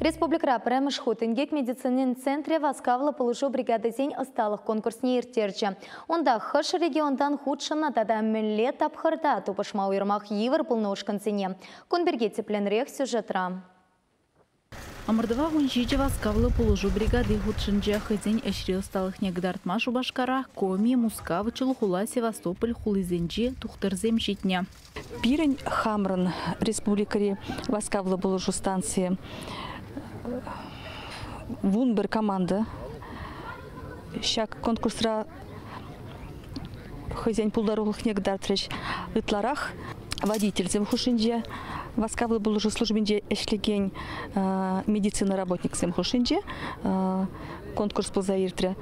Республикӑра пӗрремӗш хут инкек медицинин центрӗ васкавлӑ пулӑшу бригадисен ӑсталӑх конкурсне ирттерчӗ. Унта хӑш регионтан хутшӑннӑ тата мӗнле тапхӑрта тупӑшма уйрӑмах йывӑр пулнӑ ушкӑнсене. Кун пирки тӗплӗнрех сюжетра. Ӑмӑртӑва 17 васкавлӑ пулӑшу бригади хутшӑнчӗ. Хӑйсен ӗҫри ӑсталӑхне кӑтартма Шупашкара Коми, Мускав, Чулхула, Севастополь хулисенчи тухтӑрсем ҫитнӗ. Пирӗн хамӑрӑн республикӑри васкавлӑ пулӑшу станцийӗ 11 команда ҫак конкурсра хӑйсен пултарулӑхне кӑтартрӗҫ. Ытларах водительсем хушшинче, васкавлӑ пулӑшу службинче ӗҫлекен медицина работниксем хушшинче конкурс пулса иртрӗ.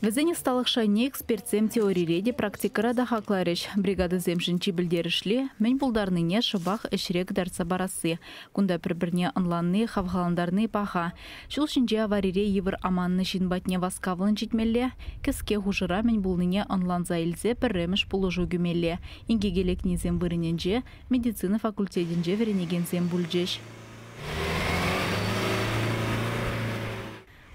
Вӗсен ӑсталӑх шайне экспертсем теорире те, практикӑра та хакларӗҫ. Бригадӑсемшӗн чи пӗлтерӗшли мӗн пултарнине шӑпах ӗҫре кӑтартса парасси. Кунта пӗр-пӗрне ӑнланни, хавхалантарни паха. Ҫул ҫинче аварире йывӑр аманнӑ ҫын патне васкавлӑн ҫитмелле, кӗске хушӑра мӗн пулнине ӑнланса илсе пӗрремӗш пулӑшу кӳмелле. Инкеке лекнисем вырӑнӗнче медицина факультетӗнче вӗренекенсем пулчӗҫ.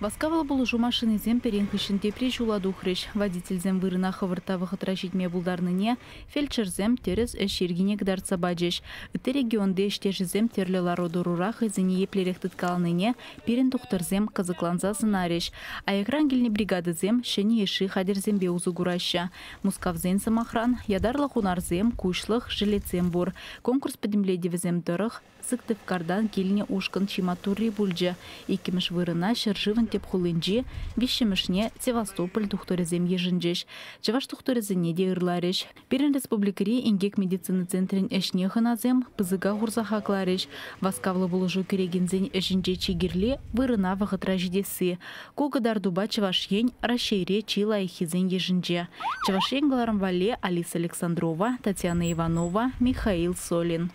Васкавлӑ пулӑшу машинисем пӗрин хыҫҫӑн тепри ҫула тухрӗҫ. Водительсем вырӑна хӑвӑрт та вӑхӑтра ҫитме пултарнине фельдшерсем тӗрӗс ӗҫ йӗркине кӑтартса пачӗҫ. Ытти регионти ӗҫтешӗсем тӗрлӗ лару-тӑрура хӑйсене еплерех тыткаланине пирӗн тухтӑрсем кӑсӑкланса сӑнарӗҫ. Аякран килнӗ бригадӑсем ҫӗнӗ йышши хатӗрсемпе усӑ кураҫҫӗ. Мускавсен, сӑмахран, ятарлӑ хунарсем, куҫлӑх, жилетсем пур. Конкурс пӗтӗмлетӗвӗсем тӑрӑх Сыктывкартан килнӗ ушкӑн чи маттурри пулчӗ. Иккӗмӗш вырӑна ҫӗршывӑн тӗп хулинчи, виҫҫӗмӗшне Севастополь тухтӑрӗсем йышӑнчӗҫ. Чӑваш тухтӑрӗсене те ырларӗҫ. Пирӗн республикӑри инкек медицина центрӗн ӗҫне хӑнасем пысӑка хурса хакларӗҫ. Васкавлӑ пулӑшу кӳрекенсен ӗҫӗнче чи кирли вырӑна вӑхӑтра ҫитесси. Ку кӑтартупа Чӑваш Ен Раҫҫейре чи лайӑххисен йышӗнче. Чӑваш Ен кӑларӑм валли Алиса Александрова, Татьяна Иванова, Михаил Солин.